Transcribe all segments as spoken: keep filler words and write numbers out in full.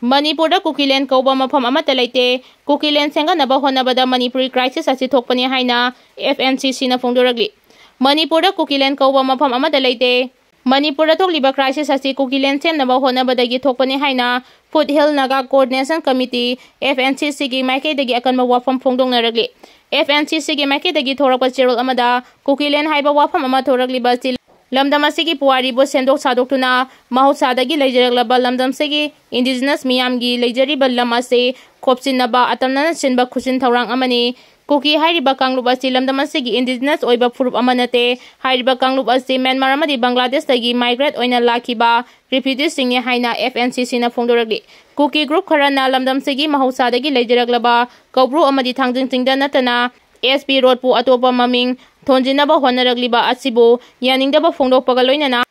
ꯃꯅꯤꯄꯨꯔꯗ ꯀꯨꯀꯤꯂꯦꯟ ꯀꯧꯕ ꯃꯐꯝ ꯑꯃꯠꯇ ꯂꯩꯇꯦ꯫ ꯀꯨꯀꯤꯂꯦꯟ ꯁꯦꯝꯒꯠꯅꯕ ꯍꯣꯠꯅꯕꯗ ꯃꯅꯤꯄꯨꯔꯤ crisis ꯑꯁꯤ ꯊꯣꯛꯄꯅꯤ ꯍꯥꯏꯅ F N C C ꯅ ꯐꯣꯡꯗꯣꯔꯛꯂꯤ꯫ ꯃꯅꯤꯄꯨꯔꯗ ꯀꯨꯀꯤꯂꯦꯟ ꯀꯧꯕ ꯃꯐꯝ ꯑꯃꯠꯇ ꯂꯩꯇꯦ꯫ ꯃꯅꯤꯄꯨꯔꯗ ꯊꯣꯛꯂꯤꯕ crisis ꯑꯁꯤ ꯀꯨꯀꯤꯂꯦꯟ ꯁꯦꯝꯅꯕ ꯍꯣꯠꯅꯕꯗꯒꯤ ꯊꯣꯛꯄꯅꯤ ꯍꯥꯏꯅ Foothill Naga Coordination Committee, F N C C ꯒꯤ ꯃꯥꯏꯀꯩꯗꯒꯤ ꯑꯀꯟꯕ ꯋꯥꯐꯝ ꯐꯣꯡꯗꯣꯛꯅꯔꯛꯂꯤ꯫ F N C C ꯒꯤ ꯃꯥꯏꯀꯩꯗꯒꯤ ꯊꯣꯔꯛꯄ ꯆꯦꯔꯣꯜ ꯑꯃꯗ ꯀꯨꯀꯤꯂꯦꯟ ꯍꯥꯏꯕ ꯋꯥꯐꯝ ꯑꯃ ꯊꯣꯔꯛꯂꯤꯕ ꯑꯁꯤ ꯂꯝꯗꯝ ꯑꯁꯤꯒꯤ ꯄꯨꯋꯥꯔꯤꯕꯨ ꯁꯦꯝꯗꯣꯛ ꯁꯥꯗꯣꯛꯇꯨꯅ ꯃꯍꯧꯁꯥꯗꯒꯤ ꯂꯩꯖꯔꯛꯂꯕ ꯂꯝꯗꯝꯁꯤꯒꯤ indigenous ꯃꯤꯌꯥꯝꯒꯤ ꯂꯩꯖꯔꯤꯕ ꯂꯝ ꯑꯁꯤ ꯈꯣꯞꯆꯤꯟꯅꯕ ꯑꯇꯝꯅꯅ ꯁꯤꯟꯕ ꯈꯨꯠꯁꯤꯟ ꯊꯧꯔꯥꯡ ꯑꯃꯅꯤ꯫ ꯀꯨꯀꯤ ꯍꯥꯏꯔꯤꯕ ꯀꯥꯡꯂꯨꯞ ꯑꯁꯤ ꯂꯝꯗꯝ ꯑꯁꯤꯒꯤ indigenous ꯑꯣꯏꯕ ꯐꯨꯔꯨꯞ ꯑꯃ ꯅꯠꯇꯦ꯫ ꯍꯥꯏꯔꯤꯕ ꯀꯥꯡꯂꯨꯞ ꯑꯁꯤ ꯃ꯭ꯌꯥꯟꯃꯥꯔ ꯑꯃꯗꯤ ꯕꯪꯒ꯭ꯂꯥꯗꯦꯁꯇꯒꯤ migrate ꯑꯣꯏꯅ ꯂꯥꯛꯈꯤꯕ refugeeꯁꯤꯡꯅꯤ ꯍꯥꯏꯅ F N C C ꯅ ꯐꯣꯡꯗꯣꯔꯛꯂꯤ꯫ ꯀꯨꯀꯤ group ꯈꯔꯅ ꯂꯝꯗꯝꯁꯤꯒꯤ ꯃꯍꯧꯁꯥꯗꯒꯤ ꯂꯩꯖꯔꯛꯂꯕ ꯀꯧꯕ꯭ꯔꯨ ꯑꯃꯗꯤ ꯊꯥꯡꯖꯤꯡ ꯆꯤꯡꯗ ꯅꯠꯇꯅ S P Roadꯄꯨ ꯑꯇꯣꯞꯄ ꯃꯃꯤꯡ ꯊꯣꯟꯖꯤꯟꯅꯕ ꯍꯣꯠꯅꯔꯛꯂꯤꯕ ꯑꯁꯤꯕꯨ ꯌꯥꯅꯤꯡꯗꯕ ꯐꯣꯡꯗꯣꯛꯄꯒ ꯂꯣꯏꯅꯅ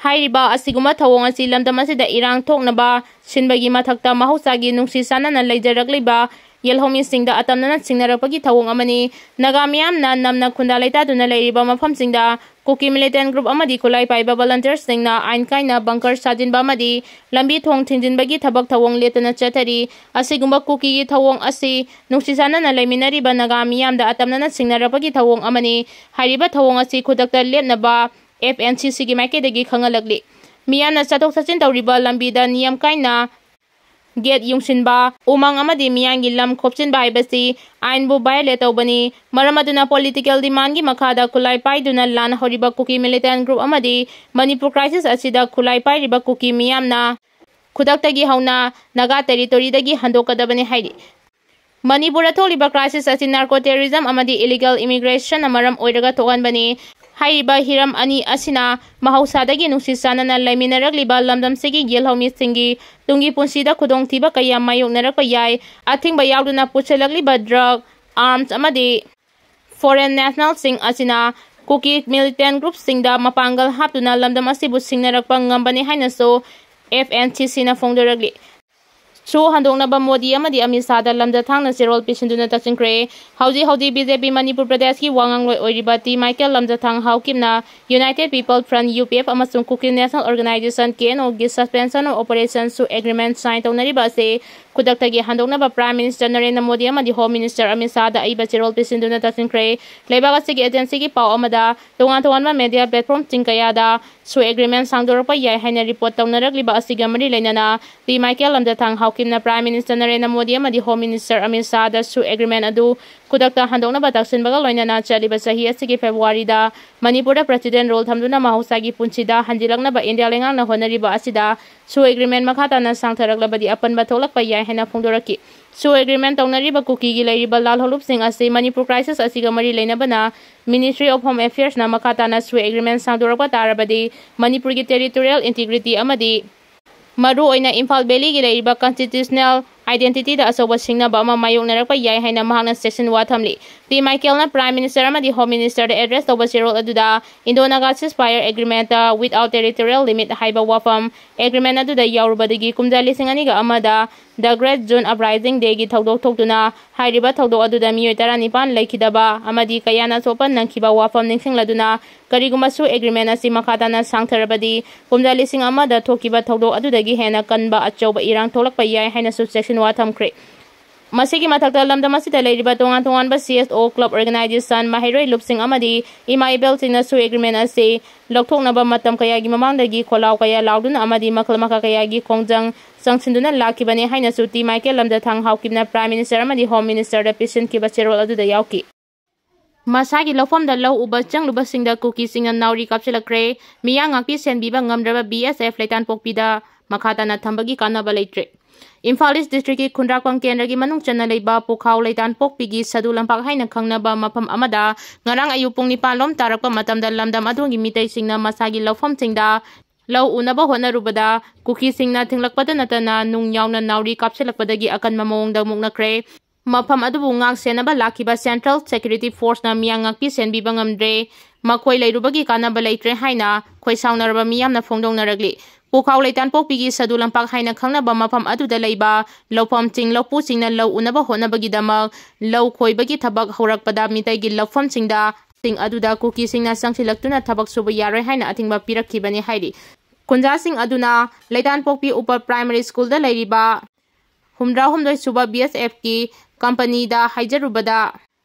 ꯍꯥꯏꯔꯤꯕ ꯑꯁꯤꯒꯨꯝꯕ ꯊꯧꯑꯣꯡ ꯑꯁꯤ ꯂꯝꯗꯝ ꯑꯁꯤꯗ ꯏꯔꯥꯡ ꯊꯣꯛꯅꯕ ꯁꯤꯟꯕꯒꯤ ꯃꯊꯛꯇ ꯃꯍꯧꯁꯥꯒꯤ ꯅꯨꯡꯁꯤ ꯆꯥꯟꯅꯅ ꯂꯩꯖꯔꯛꯂꯤꯕ ꯌꯦꯜꯍꯧꯃꯤꯁꯤꯡꯗ ꯑꯇꯝꯅꯅ ꯁꯤꯡꯅꯔꯛꯄꯒꯤ ꯊꯧꯑꯣꯡ ꯑꯃꯅꯤ꯫ ꯅꯥꯒꯥ ꯃꯤꯌꯥꯝꯅ ꯅꯝꯅ ꯈꯨꯟꯗꯥ ꯂꯩꯇꯥꯗꯨꯅ ꯂꯩꯔꯤꯕ ꯃꯐꯝꯁꯤꯡꯗ ꯀꯨꯀꯤ militant group ꯑꯃꯗꯤ ꯈꯨꯠꯂꯥꯏ ꯄꯥꯏꯕ volunteerꯁꯤꯡꯅ ꯑꯥꯏꯟ ꯀꯥꯏꯅ bunker ꯁꯥꯖꯤꯟꯕ ꯑꯃꯗꯤ ꯂꯝꯕꯤ ꯊꯣꯡ ꯊꯤꯡꯖꯤꯟꯕꯒꯤ ꯊꯕꯛ ꯊꯧꯑꯣꯡ ꯂꯦꯞꯇꯅ ꯆꯠꯊꯔꯤ꯫ ꯑꯁꯤꯒꯨꯝꯕ ꯀꯨꯀꯤꯒꯤ ꯊꯧꯑꯣꯡ ꯑꯁꯤ ꯅꯨꯡꯁꯤ ꯆꯥꯟꯅꯅ ꯂꯩꯃꯤꯟꯅꯔꯤꯕ ꯅꯥꯒꯥ ꯃꯤꯌꯥꯝꯗ ꯑꯇꯝꯅꯅ ꯁꯤꯡꯅꯔꯛꯄꯒꯤ ꯊꯧꯑꯣꯡ ꯑꯃꯅꯤ꯫ ꯍꯥꯏꯔꯤꯕ ꯊꯧꯑꯣꯡ ꯑꯁꯤ ꯈꯨꯗꯛꯇ ꯂꯦꯞꯅꯕ F N C C ꯒꯤ ꯃꯥꯏꯀꯩꯗꯒꯤ ꯈꯪꯍꯜꯂꯛꯂꯤ꯫ ꯃꯤꯌꯥꯝꯅ ꯆꯠꯊꯣꯛ ꯆꯠꯁꯤꯟ ꯇꯧꯔꯤꯕ ꯂꯝꯕꯤꯗ ꯅꯤꯌꯝ ꯀꯥꯏꯅ gate ꯌꯨꯡꯁꯤꯟꯕ, ꯎꯃꯪ ꯑꯃꯗꯤ ꯃꯤꯌꯥꯝꯒꯤ ꯂꯝ ꯈꯣꯞꯆꯤꯟꯕ ꯍꯥꯏꯕꯁꯤ ꯑꯥꯏꯟꯕꯨ violate ꯇꯧꯕꯅꯤ꯫ ꯃꯔꯝ ꯑꯗꯨꯅ political demandꯒꯤ ꯃꯈꯥꯗ ꯈꯨꯠꯂꯥꯏ ꯄꯥꯏꯗꯨꯅ ꯂꯥꯟ ꯍꯧꯔꯤꯕ ꯀꯨꯀꯤ militant group ꯑꯃꯗꯤ ꯃꯅꯤꯄꯨꯔ crisis ꯑꯁꯤꯗ ꯈꯨꯠꯂꯥꯏ ꯄꯥꯏꯔꯤꯕ ꯀꯨꯀꯤ ꯃꯤꯌꯥꯝꯅ ꯈꯨꯗꯛꯇꯒꯤ ꯍꯧꯅ ꯅꯥꯒꯥ territoryꯗꯒꯤ ꯍꯟꯗꯣꯛꯀꯗꯕꯅꯤ ꯍꯥꯏꯔꯤ꯫ ꯃꯅꯤꯄꯨꯔꯗ ꯊꯣꯛꯂꯤꯕ crisis ꯑꯁꯤ narco terrorism ꯑꯃꯗꯤ illegal immigrationꯅ ꯃꯔꯝ ꯑꯣꯏꯔꯒ ꯊꯣꯛꯍꯟꯕꯅꯤ꯫ ꯍꯥꯏꯔꯤꯕ ꯍꯤꯔꯝ ꯑꯅꯤ ꯑꯁꯤꯅ ꯃꯍꯧꯁꯥꯗꯒꯤ ꯅꯨꯡꯁꯤ ꯆꯥꯟꯅꯅ ꯂꯩꯃꯤꯟꯅꯔꯛꯂꯤꯕ ꯂꯝꯗꯝꯁꯤꯒꯤ ꯌꯦꯜꯍꯧꯃꯤꯁꯤꯡꯒꯤ ꯇꯨꯡꯒꯤ ꯄꯨꯟꯁꯤꯗ ꯈꯨꯗꯣꯡꯊꯤꯕ ꯀꯌꯥ ꯃꯥꯌꯣꯛꯅꯔꯛꯄ ꯌꯥꯏ꯫ ꯑꯊꯤꯡꯕ ꯌꯥꯎꯗꯅ ꯄꯨꯁꯤꯜꯂꯛꯂꯤꯕ drug, arms ꯑꯃꯗꯤ foreign nationalꯁꯤꯡ ꯑꯁꯤꯅ ꯀꯨꯀꯤ militant groupꯁꯤꯡꯗ ꯃꯄꯥꯡꯒꯜ ꯍꯥꯞꯇꯨꯅ ꯂꯝꯗꯝ ꯑꯁꯤꯕꯨ ꯁꯤꯡꯅꯔꯛꯄ ꯉꯝꯕꯅꯤ ꯍꯥꯏꯅꯁꯨ F N C Cꯅ ꯐꯣꯡꯗꯣꯔꯛꯂꯤ꯫ ꯁꯨ ꯍꯟꯗꯣꯛꯅꯕ ꯃꯣꯗꯤ ꯑꯃꯗꯤ ꯑꯃꯤꯠ ꯁꯥꯍꯗ ꯂꯝꯖꯊꯥꯡꯅ ꯆꯦꯔꯣꯜ ꯄꯤꯁꯤꯟꯗꯨꯅ ꯇꯛꯁꯤꯟꯈ꯭ꯔꯦ꯫ ꯍꯧꯖꯤꯛ ꯍꯧꯖꯤꯛ ꯕꯤ ꯖꯦ ꯄꯤ ꯃꯅꯤꯄꯨꯔ ꯄ꯭ꯔꯗꯦꯁꯀꯤ ꯋꯥ ꯉꯥꯡꯂꯣꯏ ꯑꯣꯏꯔꯤꯕ ꯇꯤ ꯃꯥꯏꯀꯦꯜ ꯂꯝꯖꯊꯥꯡ ꯍꯥꯎꯀꯤꯞꯅ United People Front, U P F, ꯑꯃꯁꯨꯡ Kuki National Organisation, K N O ꯒꯤ Suspension of Operation ꯁꯨ Agreement sign ꯇꯧꯅꯔꯤꯕ ꯑꯁꯤ ꯈꯨꯗꯛꯇꯒꯤ ꯍꯟꯗꯣꯛꯅꯕ Prime Minister ꯅꯔꯦꯟꯗ꯭ꯔ ꯃꯣꯗꯤ ꯑꯃꯗꯤ Home Minister ꯑꯃꯤꯠ ꯁꯥꯍꯗ ꯑꯏꯕ ꯆꯦꯔꯣꯜ ꯄꯤꯁꯤꯟꯗꯨꯅ ꯇꯛꯁꯤꯟꯈ꯭ꯔꯦ꯫ ꯂꯩꯕꯥꯛ ꯑꯁꯤꯒꯤ agency ꯒꯤ ꯄꯥꯎ ꯑꯃꯗ ꯇꯣꯉꯥꯟ ꯇꯣꯉꯥꯟꯕ media platform ꯁꯤꯡ ꯀꯌꯥꯗ ꯁꯨ agreement ꯁꯥꯡꯗꯣꯔꯛꯄ ꯌꯥꯏ ꯍꯥꯏꯅ report ꯇꯧꯅꯔꯛꯂꯤꯕ ꯑꯁꯤꯒ ꯃꯔꯤ ꯂꯩꯅꯅ ꯇꯤ ꯃꯥꯏꯀꯦꯜ ꯂꯝꯖꯊꯥꯡ ꯍꯥꯎꯀꯤꯞꯅ Prime Minister ꯅꯔꯦꯟꯗ꯭ꯔ ꯃꯣꯗꯤ ꯑꯃꯗꯤ Home Minister ꯑꯃꯤꯠ ꯁꯥꯍꯗ ꯁꯨ agreement ꯑꯗꯨ ꯈꯨꯗꯛꯇ ꯍꯟꯗꯣꯛꯅꯕ ꯇꯛꯁꯤꯟꯕꯒ ꯂꯣꯏꯅꯅ ꯆꯠꯂꯤꯕ ꯆꯍꯤ ꯑꯁꯤꯒꯤ February ꯗ ꯃꯅꯤꯄꯨꯔꯗ President rule ꯊꯝꯗꯨꯅ ꯃꯍꯧꯁꯥꯒꯤ ꯄꯨꯟꯁꯤꯗ ꯍꯟꯖꯤꯜꯂꯛꯅꯕ ꯏꯟꯗꯤꯌꯥ ꯂꯩꯉꯥꯛꯅ ꯍꯣꯠꯅꯔꯤꯕ ꯑꯁꯤꯗ ꯁꯨ agreement ꯃꯈꯥ ꯇꯥꯅ ꯁꯥꯡꯊꯔꯛꯂꯕꯗꯤ ꯑꯄꯟꯕ ꯊꯣꯛꯂꯛꯄ ꯌꯥꯏ ꯍꯥꯏꯅ ꯐꯣꯡꯗꯣꯔꯛꯈꯤ꯫ ꯁꯨ agreement ꯇꯧꯅꯔꯤꯕ ꯀꯨꯀꯤꯒꯤ ꯂꯩꯔꯤꯕ ꯂꯥꯜꯍꯧꯂꯨꯞꯁꯤꯡ ꯑꯁꯤ ꯃꯅꯤꯄꯨꯔ crisis ꯑꯁꯤꯒ ꯃꯔꯤ ꯂꯩꯅꯕꯅ Ministry of Home Affairs ꯅ ꯃꯈꯥ ꯇꯥꯅ ꯁꯨ agreement ꯁꯥꯡꯗꯣꯔꯛꯄ ꯇꯥꯔꯕꯗꯤ ꯃꯅꯤꯄꯨꯔꯒꯤ territorial integrity ꯑꯃꯗꯤ ꯃꯔꯨꯑꯣꯏꯅ ꯏꯝꯐꯥꯜ valley ꯒꯤ ꯂꯩꯔꯤꯕ constitutional identity ꯗ ꯑꯆꯧꯕ ꯁꯤꯡꯅꯕ ꯑꯃ ꯃꯥꯌꯣꯛꯅꯔꯛꯄ ꯌꯥꯏ ꯍꯥꯏꯅ ꯃꯍꯥꯛꯅ ꯆꯦꯛꯁꯤꯟ ꯋꯥ ꯊꯝꯂꯤ꯫ ꯇꯤ ꯃꯥꯏꯀꯦꯜꯅ Prime Minister ꯑꯃꯗꯤ Home Minister ꯗ address ꯇꯧꯕ ꯆꯦꯔꯣꯜ ꯑꯗꯨꯗ Indo-Naga ceasefire agreement without territorial limit ꯍꯥꯏꯕ ꯋꯥꯐꯝ agreement ꯑꯗꯨꯗ ꯌꯥꯎꯔꯨꯕꯗꯒꯤ ꯀꯨꯝꯖꯥ ꯂꯤꯁꯤꯡ ꯑꯅꯤꯒ ꯑꯃꯗ The Great June Uprising Day ꯒꯤ ꯊꯧꯗꯣꯛ ꯊꯣꯛꯇꯨꯅ ꯍꯥꯏꯔꯤꯕ ꯊꯧꯗꯣꯛ ꯑꯗꯨꯗ ꯃꯤꯑꯣꯏ ꯇꯔꯥꯅꯤꯄꯥꯟ ꯂꯩꯈꯤꯗꯕ ꯑꯃꯗꯤ ꯀꯌꯥꯅ ꯑꯁꯣꯛꯄ ꯅꯪꯈꯤꯕ ꯋꯥꯐꯝ ꯅꯤꯡꯁꯤꯡꯂꯗꯨꯅ ꯀꯔꯤꯒꯨꯝꯕ ꯁꯨ agreement ꯑꯁꯤ ꯃꯈꯥ ꯇꯥꯅ ꯁꯥꯡꯊꯔꯕꯗꯤ ꯀꯨꯝꯖꯥ ꯂꯤꯁꯤꯡ ꯑꯃꯗ ꯊꯣꯛꯈꯤꯕ ꯊꯧꯗꯣꯛ ꯑꯗꯨꯗꯒꯤ ꯍꯦꯟꯅ ꯀꯟꯕ ꯑꯆꯧꯕ ꯏꯔꯥꯡ ꯊꯣꯛꯂꯛꯄ ꯌꯥꯏ ꯍꯥꯏꯅꯁꯨ ꯆꯦꯛꯁꯤꯟ ꯋꯥ ꯊꯝꯈ꯭ꯔꯦ꯫ ꯃꯁꯤꯒꯤ ꯃꯊꯛꯇ ꯂꯝꯗꯝ ꯑꯁꯤꯗ ꯂꯩꯔꯤꯕ ꯇꯣꯉꯥꯟ ꯇꯣꯉꯥꯟꯕ C S O, club organization, ꯃꯍꯩꯔꯣꯏ ꯂꯨꯞꯁꯤꯡ ꯑꯃꯗꯤ ꯏꯃꯥ ꯏꯕꯦꯜꯁꯤꯡꯅ ꯁꯨ agreement ꯑꯁꯤ ꯂꯧꯊꯣꯛꯅꯕ ꯃꯇꯝ ꯀꯌꯥꯒꯤ ꯃꯃꯥꯡꯗꯒꯤ ꯈꯣꯜꯂꯥꯎ ꯀꯌꯥ ꯂꯥꯎꯗꯨꯅ ꯑꯃꯗꯤ ꯃꯈꯜ ꯃꯈꯥ ꯀꯌꯥꯒꯤ ꯈꯣꯡꯖꯪ ꯆꯪꯁꯤꯟꯗꯨꯅ ꯂꯥꯛꯈꯤꯕꯅꯤ ꯍꯥꯏꯅꯁꯨ ꯇꯤ ꯃꯥꯏꯀꯦꯜ ꯂꯝꯖꯊꯥꯡ ꯍꯥꯎꯀꯤꯞꯅ Prime Minister ꯑꯃꯗꯤ Home Minister ꯗ ꯄꯤꯁꯤꯟꯈꯤꯕ ꯆꯦꯔꯣꯜ ꯑꯗꯨꯗ ꯌꯥꯎꯈꯤ꯫ ꯃꯁꯥꯒꯤ ꯂꯧꯐꯝꯗ ꯂꯧ ꯎꯕ ꯆꯪꯂꯨꯕꯁꯤꯡꯗ ꯀꯨꯀꯤꯁꯤꯡꯅ ꯅꯥꯎꯔꯤ ꯀꯥꯞꯁꯤꯜꯂꯛꯈ꯭ꯔꯦ꯫ ꯃꯤꯌꯥꯝ ꯉꯥꯛꯄꯤ ꯁꯦꯟꯕꯤꯕ ꯉꯝꯗ꯭ꯔꯕ B S F ꯂꯩꯇꯥꯟꯄꯣꯛꯄꯤꯗ ꯃꯈꯥ ꯇꯥꯅ ꯊꯝꯕꯒꯤ ꯀꯥꯟꯅꯕ ꯂꯩꯇ꯭ꯔꯦ꯫ ꯏꯝꯐꯥꯜ East district ꯀꯤ ꯈꯨꯟꯗ꯭ꯔꯥꯛꯄꯝ ꯀꯦꯟꯗ꯭ꯔꯒꯤ ꯃꯅꯨꯡ ꯆꯟꯅ ꯂꯩꯕ ꯄꯨꯈꯥꯎ ꯂꯩꯇꯥꯟꯄꯣꯛꯄꯤꯒꯤ ꯁꯗꯨ ꯂꯝꯄꯥꯛ ꯍꯥꯏꯅ ꯈꯪꯅꯕ ꯃꯐꯝ ꯑꯃꯗ ꯉꯔꯥꯡ ꯑꯌꯨꯛ ꯄꯨꯡ ꯅꯤꯄꯥꯟ ꯂꯣꯝ ꯇꯥꯔꯛꯄ ꯃꯇꯝꯗ ꯂꯝꯗꯝ ꯑꯗꯨꯒꯤ ꯃꯤꯇꯩꯁꯤꯡꯅ ꯃꯁꯥꯒꯤ ꯂꯧꯐꯝꯁꯤꯡꯗ ꯂꯧ ꯎꯅꯕ ꯍꯣꯠꯅꯔꯨꯕꯗ ꯀꯨꯀꯤꯁꯤꯡꯅ ꯊꯤꯡꯂꯛꯄꯗ ꯅꯠꯇꯅ ꯅꯨꯡ ꯌꯥꯎꯅ ꯅꯥꯎꯔꯤ ꯀꯥꯞꯁꯤꯜꯂꯛꯄꯗꯒꯤ ꯑꯀꯟꯕ ꯃꯑꯣꯡꯗ ꯃꯨꯛꯅꯈ꯭ꯔꯦ꯫ ꯃꯐꯝ ꯑꯗꯨꯕꯨ ꯉꯥꯛ ꯁꯦꯟꯅꯕ ꯂꯥꯛꯈꯤꯕ Central Security Forceꯅ ꯃꯤꯌꯥꯝ ꯉꯥꯛꯄꯤ ꯁꯦꯟꯕꯤꯕ ꯉꯝꯗ꯭ꯔꯦ꯫ ꯃꯈꯣꯏ ꯂꯩꯔꯨꯕꯒꯤ ꯀꯥꯟꯅꯕ ꯂꯩꯇ꯭ꯔꯦ ꯍꯥꯏꯅ ꯈꯣꯏ ꯁꯥꯎꯅꯔꯕ ꯃꯤꯌꯥꯝꯅ ꯐꯣꯡꯗꯣꯛꯅꯔꯛꯂꯤ꯫ ꯄꯨꯈꯥꯎ ꯂꯩꯇꯥꯟꯄꯣꯛꯄꯤꯒꯤ ꯁꯗꯨ ꯂꯝꯄꯥꯛ ꯍꯥꯏꯅ ꯈꯪꯅꯕ ꯃꯐꯝ ꯑꯗꯨꯗ ꯂꯩꯕ ꯂꯧꯐꯝꯁꯤꯡ ꯂꯧꯄꯨꯁꯤꯡꯅ ꯂꯧ ꯎꯅꯕ ꯍꯣꯠꯅꯕꯒꯤꯗꯃꯛ ꯂꯧ ꯈꯣꯏꯕꯒꯤ ꯊꯕꯛ ꯍꯧꯔꯛꯄꯗ ꯃꯤꯇꯩꯒꯤ ꯂꯧꯐꯝꯁꯤꯡꯗ ꯁꯤꯡ ꯑꯗꯨꯗ ꯀꯨꯀꯤꯁꯤꯡꯅ ꯆꯪꯁꯤꯜꯂꯛꯇꯨꯅ ꯊꯕꯛ ꯁꯨꯕ ꯌꯥꯔꯣꯏ ꯍꯥꯏꯅ ꯑꯊꯤꯡꯕ ꯄꯤꯔꯛꯈꯤꯕꯅꯤ ꯍꯥꯏꯔꯤ꯫ ꯈꯨꯟꯖꯥꯁꯤꯡ ꯑꯗꯨꯅ ꯂꯩꯇꯥꯟꯄꯣꯛꯄꯤ Upper Primary Schoolꯗ ꯂꯩꯔꯤꯕ ꯍꯨꯝꯗ꯭ꯔꯥ ꯍꯨꯝꯗꯣꯏ ꯁꯨꯕ BSFꯀꯤ companyꯗ ꯍꯥꯏꯖꯔꯨꯕꯗ,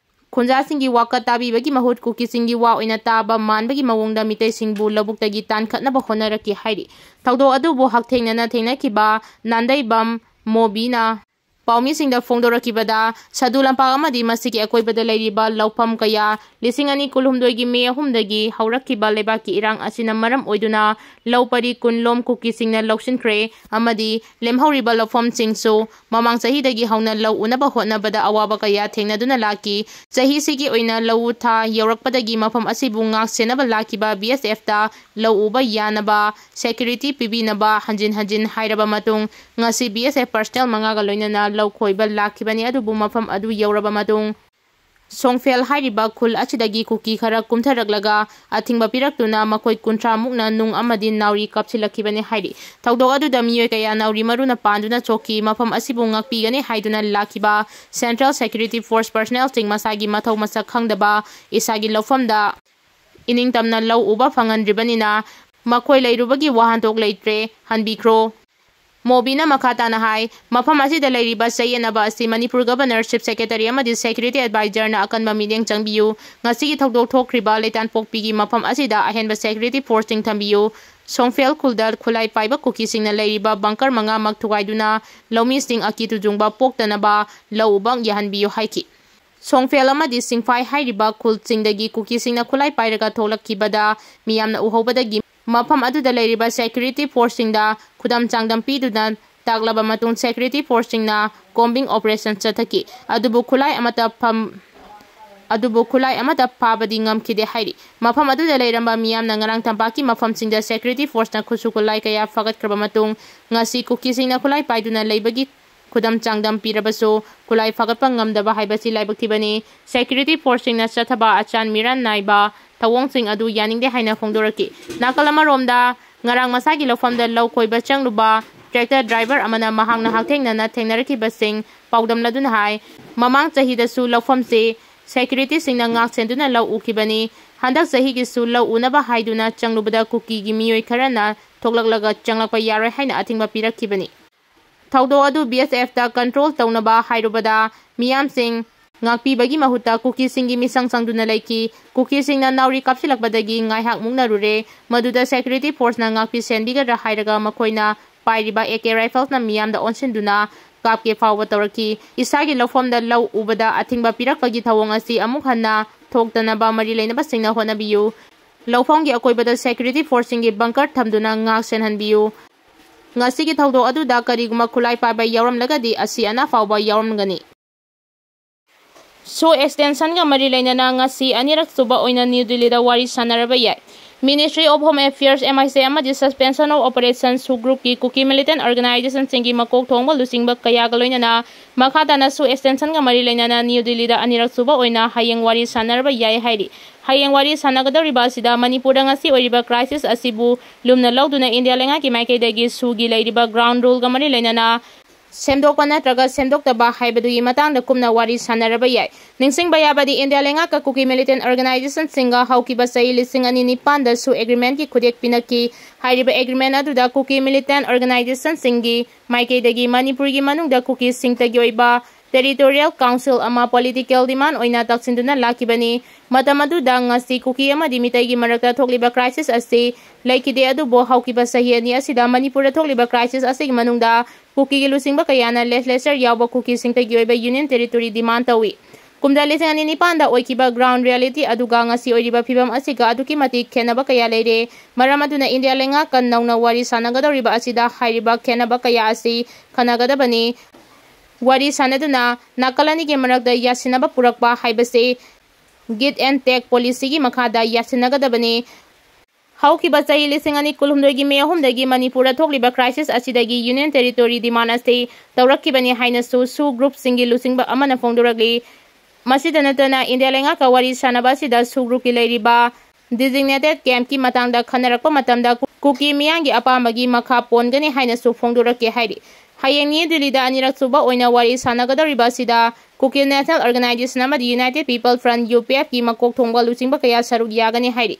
ꯈꯨꯟꯖꯥꯁꯤꯡꯒꯤ ꯋꯥꯀꯠ ꯇꯥꯕꯤꯕꯒꯤ ꯃꯍꯨꯠ ꯀꯨꯀꯤꯁꯤꯡꯒꯤ ꯋꯥ ꯑꯣꯏꯅ ꯇꯥꯕ ꯃꯥꯟꯕꯒꯤ ꯃꯑꯣꯡꯗ ꯃꯤꯇꯩꯁꯤꯡꯕꯨ ꯂꯧꯕꯨꯛꯇꯒꯤ ꯇꯥꯟꯈꯠꯅꯕ ꯍꯣꯠꯅꯔꯛꯈꯤ ꯍꯥꯏꯔꯤ꯫ ꯊꯧꯗꯣꯛ ꯑꯗꯨꯕꯨ ꯍꯛꯊꯦꯡꯅꯅ ꯊꯦꯡꯅꯈꯤꯕ ꯅꯥꯟꯗꯩꯕꯝ ꯃꯣꯕꯤꯅ ꯄꯥꯎꯃꯤꯁꯤꯡꯗ ꯐꯣꯡꯗꯣꯔꯛꯈꯤꯕꯗ, ꯁꯗꯨ ꯂꯝꯄꯥꯛ ꯑꯃꯗꯤ ꯃꯁꯤꯒꯤ ꯑꯀꯣꯏꯕꯗ ꯂꯩꯔꯤꯕ ꯂꯧꯐꯝ ꯀꯌꯥ ꯂꯤꯁꯤꯡ ꯑꯅꯤ ꯀꯨꯟꯍꯨꯝꯗꯣꯏꯒꯤ ꯃꯦ ꯑꯍꯨꯝꯗꯒꯤ ꯍꯧꯔꯛꯈꯤꯕ ꯂꯩꯕꯥꯛꯀꯤ ꯏꯔꯥꯡ ꯑꯁꯤꯅ ꯃꯔꯝ ꯑꯣꯏꯗꯨꯅ ꯂꯧ ꯄꯔꯤ ꯀꯨꯟ ꯂꯣꯝ ꯀꯨꯀꯤꯁꯤꯡꯅ ꯂꯧꯁꯤꯟꯈ꯭ꯔꯦ ꯑꯃꯗꯤ ꯂꯦꯝꯍꯧꯔꯤꯕ ꯂꯧꯐꯝꯁꯤꯡꯁꯨ ꯃꯃꯥꯡ ꯆꯍꯤꯗꯒꯤ ꯍꯧꯅ ꯂꯧ ꯎꯅꯕ ꯍꯣꯠꯅꯕꯗ ꯑꯋꯥꯕ ꯀꯌꯥ ꯊꯦꯡꯅꯗꯨꯅ ꯂꯥꯛꯈꯤ꯫ ꯆꯍꯤꯁꯤꯒꯤ ꯑꯣꯏꯅ ꯂꯧ ꯊꯥ ꯌꯧꯔꯛꯄꯗꯒꯤ ꯃꯐꯝ ꯑꯁꯤꯕꯨ ꯉꯥꯛ ꯁꯦꯟꯅꯕ ꯂꯥꯛꯈꯤꯕ BSFꯇ ꯂꯧ ꯎꯕ ꯌꯥꯅꯕ security ꯄꯤꯕꯤꯅꯕ ꯍꯟꯖꯤꯟ ꯍꯟꯖꯤꯟ ꯍꯥꯏꯔꯕ ꯃꯇꯨꯡ, ꯉꯁꯤ BSF personnel ꯃꯉꯥꯒ ꯂꯣꯏꯅꯅ ꯂꯧ ꯈꯣꯏꯕ ꯂꯥꯛꯈꯤꯕꯅꯤ꯫ ꯑꯗꯨꯕꯨ ꯃꯐꯝ ꯑꯗꯨ ꯌꯧꯔꯕ ꯃꯇꯨꯡ, ꯁꯣꯡꯐꯦꯜ ꯍꯥꯏꯔꯤꯕ ꯈꯨꯜ ꯑꯁꯤꯗꯒꯤ ꯀꯨꯀꯤ ꯈꯔ ꯀꯨꯝꯊꯔꯛꯂꯒ ꯑꯊꯤꯡꯕ ꯄꯤꯔꯛꯇꯨꯅ ꯃꯈꯣꯏ ꯀꯨꯟꯊ꯭ꯔꯥ ꯃꯨꯛꯅ ꯅꯨꯡ ꯑꯃꯗꯤ ꯅꯥꯎꯔꯤ ꯀꯥꯞꯁꯤꯜꯂꯛꯈꯤꯕꯅꯤ ꯍꯥꯏꯔꯤ꯫ ꯊꯧꯗꯣꯛ ꯑꯗꯨꯗ ꯃꯤꯑꯣꯏ ꯀꯌꯥ ꯅꯥꯎꯔꯤ ꯃꯔꯨꯅ ꯄꯥꯟꯗꯨꯅ ꯁꯣꯛꯈꯤ꯫ ꯃꯐꯝ ꯑꯁꯤꯕꯨ ꯉꯥꯛꯄꯤꯒꯅꯤ ꯍꯥꯏꯗꯨꯅ ꯂꯥꯛꯈꯤꯕ Central Security Force personnelꯁꯤꯡ ꯃꯁꯥꯒꯤ ꯃꯊꯧ ꯃꯁꯛ ꯈꯪꯗꯕ, ꯏꯁꯥꯒꯤ ꯂꯧꯐꯝꯗ ꯏꯅꯤꯡꯇꯝꯅ ꯂꯧ ꯎꯕ ꯐꯪꯍꯟꯗ꯭ꯔꯤꯕꯅꯤꯅ ꯃꯈꯣꯏ ꯂꯩꯔꯨꯕꯒꯤ ꯋꯥꯍꯟꯊꯣꯛ ꯂꯩꯇ꯭ꯔꯦ, ꯍꯟꯕꯤꯈ꯭ꯔꯣ꯫ ꯃꯣꯕꯤꯅ ꯃꯈꯥ ꯇꯥꯅ ꯍꯥꯏ, ꯃꯐꯝ ꯑꯁꯤꯗ ꯂꯩꯔꯤꯕ ꯆꯌꯦꯠꯅꯕ ꯑꯁꯤ ꯃꯅꯤꯄꯨꯔ Governor, Chief Secretary ꯑꯃꯗꯤ Security Advisorꯅ ꯑꯀꯟꯕ ꯃꯤꯠꯌꯦꯡ ꯆꯪꯕꯤꯌꯨ꯫ ꯉꯁꯤꯒꯤ ꯊꯧꯗꯣꯛ ꯊꯣꯛꯈ꯭ꯔꯤꯕ ꯂꯩꯇꯥꯟꯄꯣꯛꯄꯤꯒꯤ ꯃꯐꯝ ꯑꯁꯤꯗ ꯑꯍꯦꯟꯕ security forceꯁꯤꯡ ꯊꯝꯕꯤꯌꯨ꯫ ꯁꯣꯡꯐꯦꯜ ꯈꯨꯜꯗ ꯈꯨꯠꯂꯥꯏ ꯄꯥꯏꯕ ꯀꯨꯀꯤꯁꯤꯡꯅ ꯂꯩꯔꯤꯕ bunker ꯃꯉꯥꯃꯛ ꯊꯨꯒꯥꯏꯗꯨꯅ ꯂꯧꯃꯤꯁꯤꯡ ꯑꯀꯤ ꯇꯨꯖꯨꯡꯕ ꯄꯣꯛꯇꯅꯕ ꯂꯧ ꯎꯕ ꯌꯥꯍꯟꯕꯤꯌꯨ ꯍꯥꯏꯈꯤ꯫ ꯁꯣꯡꯐꯦꯜ ꯑꯃꯗꯤ ꯁꯤꯡꯐꯥꯏ ꯍꯥꯏꯔꯤꯕ ꯈꯨꯜꯁꯤꯡꯗꯒꯤ ꯀꯨꯀꯤꯁꯤꯡꯅ ꯈꯨꯠꯂꯥꯏ ꯄꯥꯏꯔꯒ ꯊꯣꯛꯂꯛꯈꯤꯕꯗ ꯃꯤꯌꯥꯝꯅ ꯎꯍꯧꯕꯗꯒꯤ ꯃꯐꯝ ꯑꯗꯨꯗ ꯂꯩꯔꯤꯕ security forceꯁꯤꯡꯗ ꯈꯨꯗꯝ ꯆꯥꯡꯗꯝ ꯄꯤꯗꯨꯅ ꯇꯥꯛꯂꯕ ꯃꯇꯨꯡ security forceꯁꯤꯡꯅ combing operation ꯆꯠꯊꯈꯤ꯫ ꯑꯗꯨꯕꯨ ꯈꯨꯠꯂꯥꯏ ꯑꯃꯠꯇ ꯐꯝ-, ꯑꯗꯨꯕꯨ ꯈꯨꯠꯂꯥꯏ ꯑꯃꯠꯇ ꯐꯥꯕꯗꯤ ꯉꯝꯈꯤꯗꯦ ꯍꯥꯏꯔꯤ꯫ ꯃꯐꯝ ꯑꯗꯨꯗ ꯂꯩꯔꯝꯕ ꯃꯤꯌꯥꯝꯅ ꯉꯔꯥꯡ ꯇꯝꯄꯥꯛꯀꯤ ꯃꯐꯝꯁꯤꯡꯗ security forceꯅ ꯈꯨꯠꯁꯨ ꯈꯨꯠꯂꯥꯏ ꯀꯌꯥ ꯐꯥꯒꯠꯈ꯭ꯔꯕ ꯃꯇꯨꯡ ꯉꯁꯤ ꯀꯨꯀꯤꯁꯤꯡꯅ ꯈꯨꯠꯂꯥꯏ ꯄꯥꯏꯗꯨꯅ ꯂꯩꯕꯒꯤ ꯈꯨꯗꯝ ꯆꯥꯡꯗꯝ ꯄꯤꯔꯕꯁꯨ ꯈꯨꯠꯂꯥꯏ ꯐꯒꯠꯄ ꯉꯝꯗꯕ ꯍꯥꯏꯕꯁꯤ ꯂꯥꯏꯕꯛ ꯊꯤꯕꯅꯤ꯫ Security forceꯁꯤꯡꯅ ꯆꯠꯊꯕ ꯑꯆꯥꯟ ꯃꯤꯔꯥꯟ ꯅꯥꯏꯕ ꯊꯧꯑꯣꯡꯁꯤꯡ ꯑꯗꯨ ꯌꯥꯅꯤꯡꯗꯦ ꯍꯥꯏꯅ ꯐꯣꯡꯗꯣꯔꯛꯈꯤ꯫ ꯅꯥꯀꯜ ꯑꯃꯔꯣꯝꯗ, ꯉꯔꯥꯡ ꯃꯁꯥꯒꯤ ꯂꯧꯐꯝꯗ ꯂꯧ ꯈꯣꯏꯕ ꯆꯪꯂꯨꯕ tractor driver ꯑꯃꯅ ꯃꯍꯥꯛꯅ ꯍꯛꯊꯦꯡꯅꯅ ꯊꯦꯡꯅꯔꯛꯈꯤꯕꯁꯤꯡ ꯄꯥꯎꯗꯝꯂꯗꯨꯅ ꯍꯥꯏ, ꯃꯃꯥꯡ ꯆꯍꯤꯗꯁꯨ ꯂꯧꯐꯝꯁꯤ securityꯁꯤꯡꯅ ꯉꯥꯛ ꯁꯦꯟꯗꯨꯅ ꯂꯧ ꯎꯈꯤꯕꯅꯤ꯫ ꯍꯟꯗꯛ ꯆꯍꯤꯒꯤꯁꯨ ꯂꯧ ꯎꯅꯕ ꯍꯥꯏꯗꯨꯅ ꯆꯪꯂꯨꯕꯗ ꯀꯨꯀꯤꯒꯤ ꯃꯤꯑꯣꯏ ꯈꯔꯅ ꯊꯣꯛꯂꯛꯂꯒ ꯆꯪꯂꯛꯄ ꯌꯥꯔꯣꯏ ꯍꯥꯏꯅ ꯑꯊꯤꯡꯕ ꯄꯤꯔꯛꯈꯤꯕꯅꯤ꯫ ꯊꯧꯗꯣꯛ ꯑꯗꯨ BSFꯇ control ꯇꯧꯅꯕ ꯍꯥꯏꯔꯨꯕꯗ ꯃꯤꯌꯥꯝꯁꯤꯡ ꯉꯥꯛꯄꯤꯕꯒꯤ ꯃꯍꯨꯠꯇ ꯀꯨꯀꯤꯁꯤꯡꯒꯤ ꯃꯤꯆꯪ ꯆꯪꯗꯨꯅ ꯂꯩꯈꯤ꯫ ꯀꯨꯀꯤꯁꯤꯡꯅ ꯅꯥꯎꯔꯤ ꯀꯥꯞꯁꯤꯜꯂꯛꯄꯗꯒꯤ ꯉꯥꯏꯍꯥꯛ ꯃꯨꯛꯅꯔꯨꯔꯦ꯫ ꯃꯗꯨꯗ security forceꯅ ꯉꯥꯛꯄꯤ ꯁꯦꯟꯕꯤꯒꯗ꯭ꯔꯥ ꯍꯥꯏꯔꯒ ꯃꯈꯣꯏꯅ ꯄꯥꯏꯔꯤꯕ AK riflesꯅ ꯃꯤꯌꯥꯝꯗ ꯑꯣꯟꯁꯤꯟꯗꯨꯅ ꯀꯥꯞꯀꯦ ꯐꯥꯎꯕ ꯇꯧꯔꯛꯈꯤ꯫ ꯏꯁꯥꯒꯤ ꯂꯧꯐꯝꯗ ꯂꯧ ꯎꯕꯗ ꯑꯊꯤꯡꯕ ꯄꯤꯔꯛꯄꯒꯤ ꯊꯧꯑꯣꯡ ꯑꯁꯤ ꯑꯃꯨꯛ ꯍꯟꯅ ꯊꯣꯛꯇꯅꯕ ꯃꯔꯤ ꯂꯩꯅꯕꯁꯤꯡꯅ ꯍꯣꯠꯅꯕꯤꯌꯨ꯫ ꯂꯧꯐꯝꯒꯤ ꯑꯀꯣꯏꯕꯗ security forceꯁꯤꯡꯒꯤ bunker ꯊꯝꯗꯨꯅ ꯉꯥꯛ ꯁꯦꯟꯍꯟꯕꯤꯌꯨ꯫ ꯉꯁꯤꯒꯤ ꯊꯧꯗꯣꯛ ꯑꯗꯨꯗ ꯀꯔꯤꯒꯨꯝꯕ ꯈꯨꯠꯂꯥꯏ ꯄꯥꯏꯕ ꯌꯥꯎꯔꯝꯂꯒꯗꯤ ꯑꯁꯤ ꯑꯅꯥ ꯐꯥꯎꯕ ꯌꯥꯎꯔꯝꯒꯅꯤ꯫ SoO extensionꯒ ꯃꯔꯤ ꯂꯩꯅꯅ ꯉꯁꯤ ꯑꯅꯤꯔꯛ ꯁꯨꯕ ꯑꯣꯏꯅ ꯅ꯭ꯌꯨ ꯗꯤꯜꯂꯤꯗ ꯋꯥꯔꯤ ꯁꯥꯟꯅꯔꯕ ꯌꯥꯏ꯫ Ministry of Home Affairs, MIC, ꯑꯃꯗꯤ Suspension of Operation SoO groupꯀꯤ Kuki militant organizationꯁꯤꯡꯒꯤ ꯃꯀꯣꯛ ꯊꯣꯡꯕ ꯂꯨꯆꯤꯡꯕ ꯀꯌꯥꯒ ꯂꯣꯏꯅꯅ ꯃꯈꯥ ꯇꯥꯅ SoO extensionꯒ ꯃꯔꯤ ꯂꯩꯅꯅ ꯅ꯭ꯌꯨ ꯗꯤꯜꯂꯤꯗ ꯑꯅꯤꯔꯛ ꯁꯨꯕ ꯑꯣꯏꯅ ꯍꯌꯦꯡ ꯋꯥꯔꯤ ꯁꯥꯟꯅꯔꯕ ꯌꯥꯏ ꯍꯥꯏꯔꯤ꯫ ꯍꯌꯦꯡ ꯋꯥꯔꯤ ꯁꯥꯟꯅꯒꯗꯧꯔꯤꯕ ꯑꯁꯤꯗ ꯃꯅꯤꯄꯨꯔꯗ ꯉꯁꯤ ꯑꯣꯏꯔꯤꯕ crisis ꯑꯁꯤꯕꯨ ꯂꯨꯝꯅ ꯂꯧꯗꯨꯅ ꯏꯟꯗꯤꯌꯥ ꯂꯩꯉꯥꯛꯀꯤ ꯃꯥꯏꯀꯩꯗꯒꯤ SoOꯒꯤ ꯂꯩꯔꯤꯕ ground ruleꯒ ꯃꯔꯤ ꯂꯩꯅꯅ ꯁꯦꯝꯗꯣꯛꯄ ꯅꯠꯇ꯭ꯔꯒ ꯁꯦꯝꯗꯣꯛꯇꯕ ꯍꯥꯏꯕꯗꯨꯒꯤ ꯃꯇꯥꯡꯗ ꯀꯨꯞꯅ ꯋꯥꯔꯤ ꯁꯥꯟꯅꯔꯕ ꯌꯥꯏ꯫ ꯅꯤꯡꯁꯤꯡꯕ ꯌꯥꯕꯗꯤ, ꯏꯟꯗꯤꯌꯥ ꯂꯩꯉꯥꯛꯀ ꯀꯨꯀꯤ militant organizationꯁꯤꯡꯒ ꯍꯧꯈꯤꯕ ꯆꯍꯤ ꯂꯤꯁꯤꯡ ꯑꯅꯤ ꯅꯤꯄꯥꯟꯗ SoO agreementꯀꯤ ꯈꯨꯗꯦꯛ ꯄꯤꯅꯈꯤ꯫ ꯍꯥꯏꯔꯤꯕ agreement ꯑꯗꯨꯗ ꯀꯨꯀꯤ militant organizationꯁꯤꯡꯒꯤ ꯃꯥꯏꯀꯩꯗꯒꯤ ꯃꯅꯤꯄꯨꯔꯒꯤ ꯃꯅꯨꯡꯗ ꯀꯨꯀꯤꯁꯤꯡꯇꯒꯤ ꯑꯣꯏꯕ territorial council ꯑꯃ political demand ꯑꯣꯏꯅ ꯇꯛꯁꯤꯟꯗꯨꯅ ꯂꯥꯛꯈꯤꯕꯅꯤ꯫ ꯃꯇꯝ ꯑꯗꯨꯗ ꯉꯁꯤ ꯀꯨꯀꯤ ꯑꯃꯗꯤ ꯃꯤꯇꯩꯒꯤ ꯃꯔꯛꯇ ꯊꯣꯛꯂꯤꯕ crisis ꯑꯁꯤ ꯂꯩꯈꯤꯗꯦ, ꯑꯗꯨꯕꯨ ꯍꯧꯈꯤꯕ ꯆꯍꯤ ꯑꯅꯤ ꯑꯁꯤꯗ ꯃꯅꯤꯄꯨꯔꯗ ꯊꯣꯛꯂꯤꯕ crisis ꯑꯁꯤꯒꯤ ꯃꯅꯨꯡꯗ ꯀꯨꯀꯤꯒꯤ ꯂꯨꯆꯤꯡꯕ ꯀꯌꯥꯅ legislature ꯌꯥꯎꯕ ꯀꯨꯀꯤꯁꯤꯡꯇꯒꯤ ꯑꯣꯏꯕ union territory demand ꯇꯧꯏ꯫ ꯀꯨꯝꯖꯥ ꯂꯤꯁꯤꯡ ꯑꯅꯤ ꯅꯤꯄꯥꯟꯗ ꯑꯣꯏꯈꯤꯕ ground reality ꯑꯗꯨꯒ ꯉꯁꯤ ꯑꯣꯏꯔꯤꯕ ꯐꯤꯕꯝ ꯑꯁꯤꯒ ꯑꯗꯨꯛꯀꯤ ꯃꯇꯤꯛ ꯈꯦꯠꯅꯕ ꯀꯌꯥ ꯂꯩꯔꯦ꯫ ꯃꯔꯝ ꯑꯗꯨꯅ ꯏꯟꯗꯤꯌꯥ ꯂꯩꯉꯥꯛꯀ ꯅꯧꯅ ꯋꯥꯔꯤ ꯁꯥꯟꯅꯒꯗꯧꯔꯤꯕ ꯑꯁꯤꯗ ꯍꯥꯏꯔꯤꯕ ꯈꯦꯠꯅꯕ ꯀꯌꯥ ꯑꯁꯤ ꯈꯟꯅꯒꯗꯕꯅꯤ꯫ ꯋꯥꯔꯤ ꯁꯥꯟꯅꯗꯨꯅ ꯅꯥꯀꯜ ꯑꯅꯤꯒꯤ ꯃꯔꯛꯇ ꯌꯥꯁꯤꯟꯅꯕ ꯄꯨꯔꯛꯄ ꯍꯥꯏꯕꯁꯤ give and take policyꯒꯤ ꯃꯈꯥꯗ ꯌꯥꯁꯤꯟꯅꯒꯗꯕꯅꯤ꯫ ꯍꯧꯈꯤꯕ ꯆꯍꯤ ꯂꯤꯁꯤꯡ ꯑꯅꯤ ꯀꯨꯟꯍꯨꯝꯗꯣꯏꯒꯤ ꯃꯦ ꯑꯍꯨꯝꯗꯒꯤ ꯃꯅꯤꯄꯨꯔꯗ ꯊꯣꯛꯂꯤꯕ crisis ꯑꯁꯤꯗꯒꯤ Union Territory demand ꯑꯁꯤ ꯇꯧꯔꯛꯈꯤꯕꯅꯤ ꯍꯥꯏꯅꯁꯨ SoO groupꯁꯤꯡꯒꯤ ꯂꯨꯆꯤꯡꯕ ꯑꯃꯅ ꯐꯣꯡꯗꯣꯔꯛꯂꯤ꯫ ꯃꯁꯤꯗ ꯅꯠꯇꯅ ꯏꯟꯗꯤꯌꯥ ꯂꯩꯉꯥꯛꯀ ꯋꯥꯔꯤ ꯁꯥꯟꯅꯕ ꯑꯁꯤꯗ SoO groupꯀꯤ ꯂꯩꯔꯤꯕ designated campꯀꯤ ꯃꯇꯥꯡꯗ ꯈꯟꯅꯔꯛꯄ ꯃꯇꯝꯗ ꯀꯨꯀꯤ ꯃꯤꯌꯥꯝꯒꯤ ꯑꯄꯥꯝꯕꯒꯤ ꯃꯈꯥ ꯄꯣꯟꯒꯅꯤ ꯍꯥꯏꯅꯁꯨ ꯐꯣꯡꯗꯣꯔꯛꯀꯦ ꯍꯥꯏꯔꯤ꯫ ꯍꯌꯦꯡ ꯅ꯭ꯌꯨ ꯗꯤꯜꯂꯤꯗ ꯑꯅꯤꯔꯛ ꯁꯨꯕ ꯑꯣꯏꯅ ꯋꯥꯔꯤ ꯁꯥꯟꯅꯒꯗꯧꯔꯤꯕ ꯑꯁꯤꯗ Kuki National Organisation ꯑꯃꯗꯤ United People Front, UPFꯀꯤ ꯃꯀꯣꯛ ꯊꯣꯡꯕ ꯂꯨꯆꯤꯡꯕ ꯀꯌꯥ ꯁꯔꯨꯛ ꯌꯥꯒꯅꯤ ꯍꯥꯏꯔꯤ꯫